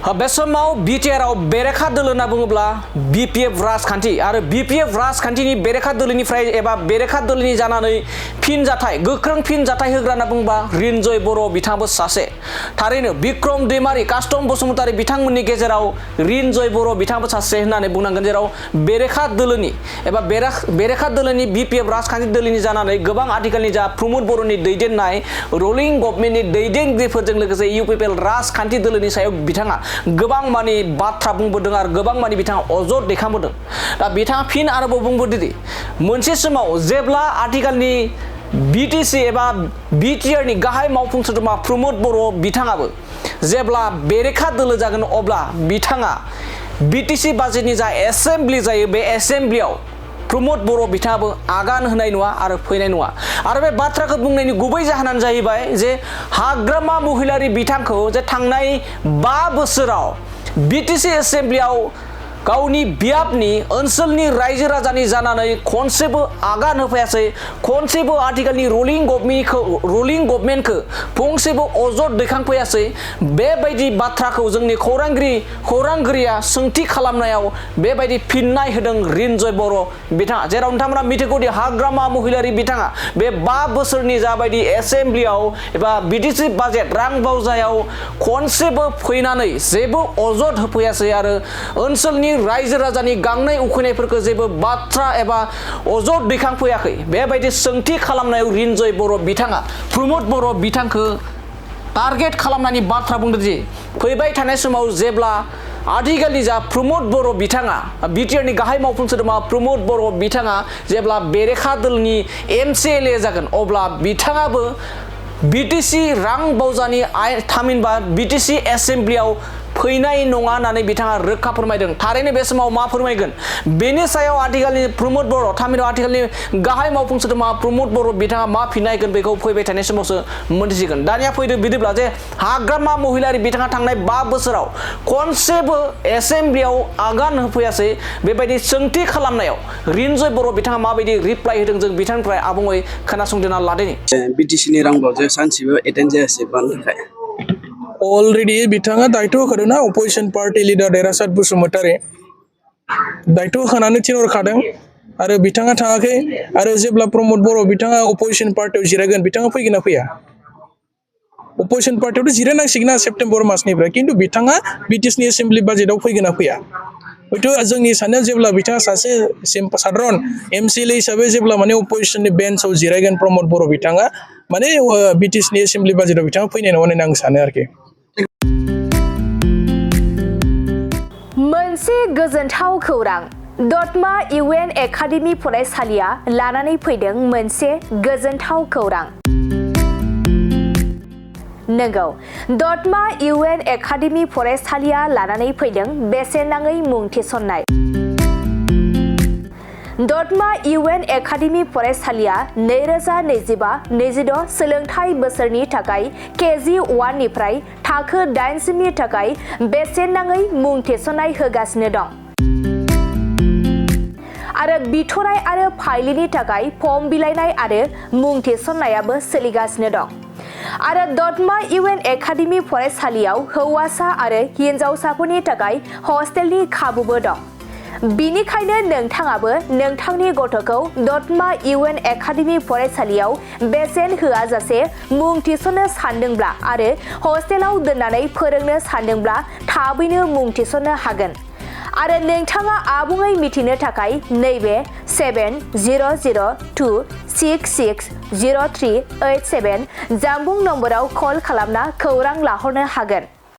बे समाव बिटिआरआव बेरेखा दोलो होनना बुङोब्ला बिपिएफ राजखान्थि आरो बिपिएफ राजखान्थिनि बेरेखा दोलोनिफ्राय एबा बेरेखा दोलोनि जानानै फिनजाथाय गोख्रों फिनजाथाय होग्रा होनना बुङोबा रिन्जय बर' बिथाङाबो सासे थारैनो बिक्रम दैमारि कास्टम बसुमतारी बिथांमोननि गेजेराव रिन्जय बर' बिथाङाबो सासे होननानै बुंनांगोन जेराव बेरेखा दोलोनि एबा बेरेखा दोलोनि बिपिएफ राजखान्थि दोलोनि जानानै गोबां आथिखालनि जा प्रमद बर'नि दैदेननाय रलिं गभर्नमेन्टनि दैदेनगिरिफोरजों लोगोसे इउपिपिएल राजखान्थि दोलोनि सायाव बिथाङा गोबां मानि बाथ्रा बुंबोदों आरो गोबां मानि बिथाङा अजद देखायबोदों दा बिथाङा फिन आरोबाव बुंबोदोंदि मोनसे समाव जेब्ला आथिखालनि बीटीसी एबा बिटिआरनि गाहाय मावफुं सोद्रोमा प्रमद बर' बिथाङाबो जेब्ला बेरेखा दोलो जागोन अब्ला बिथाङा बीटीसी बाजेटनि जा एसेम्बलि जायो बे एसेम्बलियाव प्रमद बर' बिथाङाबो आगान होनाय नङा आरो फैनाय नङा आरो बे बाथ्राखौ बुंनायनि गुबै जाहोनानो जाहैबाय जे हाग्रामा महिलारि बिथांखौ जे थांनाय 5 बोसोराव बीटीसी एसेम्बलियाव गावनि बियाबनि ओनसोलनि रायजो राजानि जानानै खनसेबो आगान होफैयासै खनसेबो आथिखालनि रलिं गभर्नमेन्टखौ फंसेबो अजद दैखांफैयासै बेबायदि बाथ्राखौ जोंनि खौरांगिरिया सोंथि खालामनायाव बेबायदि फिननाय होदों रिन्जय बर' बिथाङा जेराव नोंथांमोना मिथिगौदि हाग्रामा महिलारि बिथाङा बे 5 बोसोरनि जाबायदि एसेम्बलियाव एबा बीटीसी बाजेट रां बावजायाव खनसेबो फैनानै जेबो अजद होफैयासै आरो ओनसोलनि रायजो राजानि गांनाय उखैनायफोरखौ जेबो बाथ्रा एबा अजद दैखांफैयाखै बेबायदि सोंथि खालामनायाव रिन्जय बर' बिथाङा प्रमद बर' बिथांखौ टारगेट खालामनायनि बाथ्रा बुंदों जे फैबाय थानाय समाव जेब्ला आथिखालनि जा प्रमद बर' बिथाङा बिटिआरनि गाहाय मावफुं सोद्रोमा प्रमद बर' बिथाङा जेब्ला बेरेखा दोलनि एमसिएलए जागोन अब्ला बिथाङाबो बीटीसी रां बावजानि थामहिनबा बीटीसी एसेम्बलियाव फैनाय नङा होननानै बिथाङा रोखा फोरमायदों थारैनो बे समाव मा फोरमायगोन बेनि सायाव आथिखालनि प्रमद बर' थामहिनबा आथिखालनि गाहाय मावफुं सोद्रोमा प्रमद बर' बिथाङा मा फिननाय होगोन बेखौ फैबाय थानाय समावसो मोनथिसिगोन दानिया फैदो बिदिब्ला जे हाग्रामा महिलारि बिथाङा थांनाय 5 बोसोराव खनसेबो एसेम्बलियाव आगान होफैयासै बेबायदि सोंथि खालामनायाव रिन्जय बर' बिथाङा माबायदि रिप्लाइ होदों जों बिथांनिफ्राय आबुङै खोनासंदेरना लादोनि बीटीसीनि रां बावजायाव सानसेबो एटेन्ड जायासै मानो थाखाय अलरेडी बिथाङा दायथ' होखादों ना अपोजिशन पार्टी लिडार देरासात बसुमतारी दायथ' होखानानै थिनहरखादों आरो बिथाङा थाङाखै आरो जेब्ला प्रमद बर' बिथाङा अपोजिशन पार्टीयाव जिरायगोन बिथाङा फैगोन ना फैया अपोजिशन पार्टीयावथ' जिरायनांसिगोन ना सेप्टेम्बर मासनिफ्राय खिन्थु बिथाङा बीटीसीनि एसेम्बलि बाजेटआव फैगोन ना फैया हयथ' जोंनि साननायाव जेब्ला बिथाङा सासे साधारन एमसिएलए हिसाबै जेब्ला माने अपोजिशननि बेन्चआव जिरायगोन प्रमद बर' बिथाङा माने बीटीसीनि एसेम्बलि बाजेटआव बिथाङा फैनाय नङा होननानै आं सानो आरोखि मोनसे गोजोनथाव खौरां दतमा इउएन एकाडेमि फरायसालिया लानानै फैदों मोनसे गोजोनथाव खौरां नंगौ दतमा इउएन एकाडेमि फरायसालिया लानानै फैदों बेसेन नाङै मुं थिसननाय दतमा इउएन एकाडेमि फरायसालिया 2025-26 सोलोंथाइ बोसोरनि थाखाय केजि 1 निफ्राय थाखो 8 सिमनि थाखाय बेसेन नाङै मुं थिसननाय होगासिनो दं आरो बिथराय आरो फाइलिनि थाखाय फर्म बिलाइनाय आरो मुं थिसननायाबो सोलिगासिनो दं आरो दतमा इउएन एकाडेमि फरायसालियाव हौवासा आरो हिनजावसाफोरनि थाखाय हस्टेलनि खाबुबो दं बिनिखायनो नोंथाङाबो नोंथांनि गथ'खौ दतमा इउएन एकाडेमि फरायसालियाव बेसेन होआजासे मुं थिसननो सानदोंब्ला आरो हस्टेलाव दोननानै फोरोंनो सानदोंब्ला थाबैनो मुं थिसननो हागोन आरो नोंथाङा आबुङै मिथिनो थाखाय नैबे 7002660387 जानबुं नम्बराव कल खालामना खौरां लाहरनो हागोन।